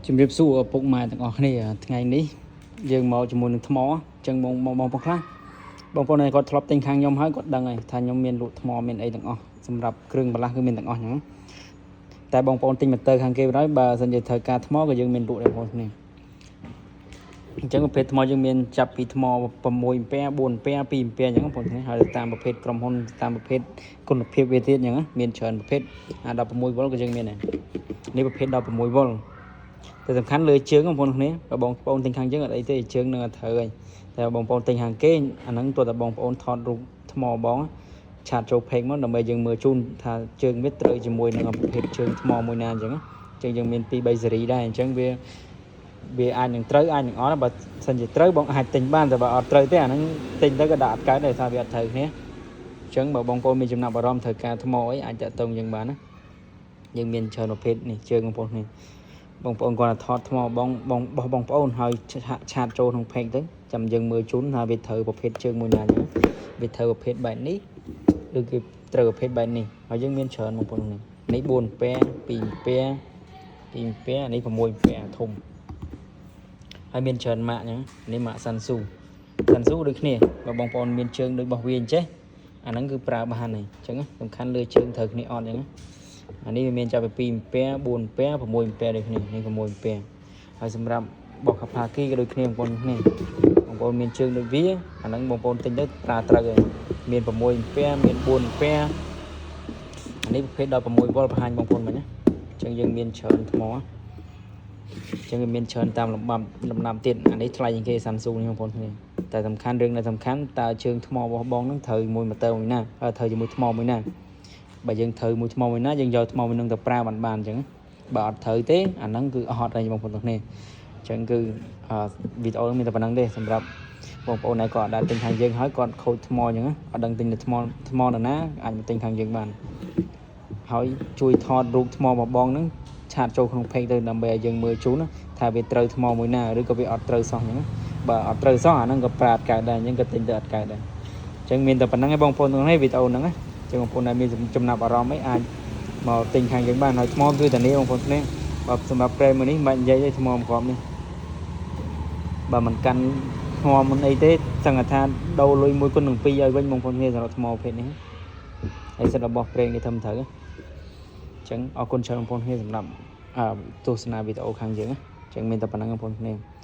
ជំរាបសួរឪពុកម៉ែទាំងអស់គ្នាថ្ងៃនេះយើងមកជាមួយនឹងថ្មអញ្ចឹងបងបងបងប្អូនខ្លះបងប្អូនដែលគាត់ធ្លាប់ទិញខាងខ្ញុំហើយគាត់ដឹងហើយថាខ្ញុំមានលក់ថ្មមានអីទាំងអស់សម្រាប់គ្រឿងបន្លាស់គឺមានទាំងអស់ហ្នឹងតែបងប្អូនទិញម៉ូទ័រខាងគេបណ្ដោយបើសិនជាត្រូវការថ្មក៏យើងមានលក់ដែរបងប្អូនគ្នាអញ្ចឹងប្រភេទថ្មយើងមានចាប់ពីថ្ម6អំពែ4អំពែ2អំពែអញ្ចឹងបងប្អូនគ្នាហើយតាមប្រភេទក្រុមហ៊ុនតាមប្រភេទគុណភាពវាទៀតអញ្ចឹងណាមានច្រើនប្រភេទអា16វ៉ុលក៏យើងមានដែរនេះប្រភេទ16វ៉ុល តែសំខាន់លើជើងបងប្អូនគ្នាបើបងប្អូនទិញខាងយើងអត់អីទេជើងនឹងអត់ត្រូវហើយតែបងប្អូនទិញខាងគេអាហ្នឹងទោះតែបងប្អូនថតរូបថ្មបង chat ចូល page មកដើម្បីយើងមើលជូនថាជើងវាត្រូវជាមួយនឹងប្រភេទជើងថ្មមួយណាអញ្ចឹងអញ្ចឹងយើងមាន2 3ស៊េរីដែរអញ្ចឹងវាវាអាចនឹងត្រូវអាចនឹងអត់បើសិនជាត្រូវបងអាចទិញបានតែបើអត់ត្រូវទេអាហ្នឹងទិញទៅក៏ដាក់អត់កើតដែរថាវាអត់ត្រូវគ្នាអញ្ចឹងបើបងប្អូនមានចំណាប់អារម្មណ៍ត្រូវការថ្មអីអាចតាក់ទងយើងបានណាយើងមានច្រើនប្រភេទនេះជើងបងប្អូនគ្នា បងប្អូនគាត់ថតថ្មបងបងបោះបងប្អូនហើយ chat ចូលក្នុង page ទៅចាំយើងមើលជូនថាវាត្រូវប្រភេទជើងមួយណាអញ្ចឹងវាត្រូវប្រភេទបែបនេះឬគេត្រូវប្រភេទបែបនេះហើយយើងមានច្រើនបងប្អូននេះនេះ4ពែ2ពែ2ពែនេះ6ពែធំហើយមានច្រើនម៉ាកអញ្ចឹងនេះម៉ាកសាន់ស៊ូសាន់ស៊ូដូចគ្នាបើបងប្អូនមានជើងដូចរបស់វាអញ្ចេះអាហ្នឹងគឺប្រើបានហើយអញ្ចឹងសំខាន់លើជើងត្រូវគ្នាអត់អញ្ចឹង អានេះវាមានចាប់ពី2អំពែ4អំពែ6អំពែដូចគ្នានេះ6អំពែហើយសម្រាប់បោះ Campaki ក៏ដូចគ្នាបងប្អូនគ្នាបងប្អូនមានជើងដូចវាអាហ្នឹងបងប្អូនទិញទៅប្រើត្រូវហើយមាន6អំពែមាន4អំពែអានេះប្រភេទ16វ៉ុលបង្ហាញបងប្អូនមិញណាអញ្ចឹងយើងមានច្រើនថ្មអញ្ចឹងវាមានច្រើនតាមលំដាប់លំដាប់ទៀតអានេះថ្លៃជាងគេ Samsung នេះបងប្អូនគ្នាតែសំខាន់រឿងដែលសំខាន់តើជើងថ្មរបស់បងហ្នឹងត្រូវមួយម៉ូទ័រមួយណាត្រូវជាមួយថ្មមួយណា បើយើងត្រូវមួយថ្មមួយណាយើងយកថ្មមួយនឹងទៅប្រើបានបានអញ្ចឹងបើអត់ត្រូវទេអាហ្នឹងគឺអត់ហើយបងប្អូនទាំងគ្នាអញ្ចឹងគឺវីដេអូមានតែប៉ុណ្្នឹងទេសម្រាប់បងប្អូនដែលគាត់អត់ដែលទិញខាងយើងហើយគាត់ខូចថ្មអញ្ចឹងអត់ដឹងទិញនៅថ្មថ្មនរណាអាចមកទិញខាងយើងបានហើយជួយថតរូបថ្មរបស់បងហ្នឹង chat ចូលក្នុង page ទៅដើម្បីឲ្យយើងមើលជូនថាវាត្រូវថ្មមួយណាឬក៏វាអត់ត្រូវសោះអញ្ចឹងបើអត់ត្រូវសោះអាហ្នឹងក៏ប្រើអត់កើតដែរអញ្ចឹងក៏ទិញទៅអត់កើតដែរអញ្ចឹងមានតែប៉ុណ្្នឹងឯងបងប្អូនទាំងនេះវីដេអូហ្នឹងណាចឹងបងប្អូនដែលមានចំណាប់អារម្មណ៍អីអាចមកទិញខាងយើងបានហើយថ្មគឺតានេះបងប្អូនគ្នាបើសម្រាប់ប្រេមួយនេះមិនបាច់និយាយទេថ្មមួយគ្រាប់នេះបើមិនកាន់ថ្មមិនអីទេសង្កថាដូរលុយមួយគុណនឹង2ឲ្យវិញបងប្អូនគ្នាសម្រាប់ថ្មប្រភេទនេះហើយសិតរបស់ប្រេងនេះធំត្រូវអញ្ចឹងអរគុណច្រើនបងប្អូនគ្នាសម្រាប់ទស្សនាវីដេអូខាងយើងអញ្ចឹងមានតែប៉ុណ្្នឹងបងប្អូនគ្នា។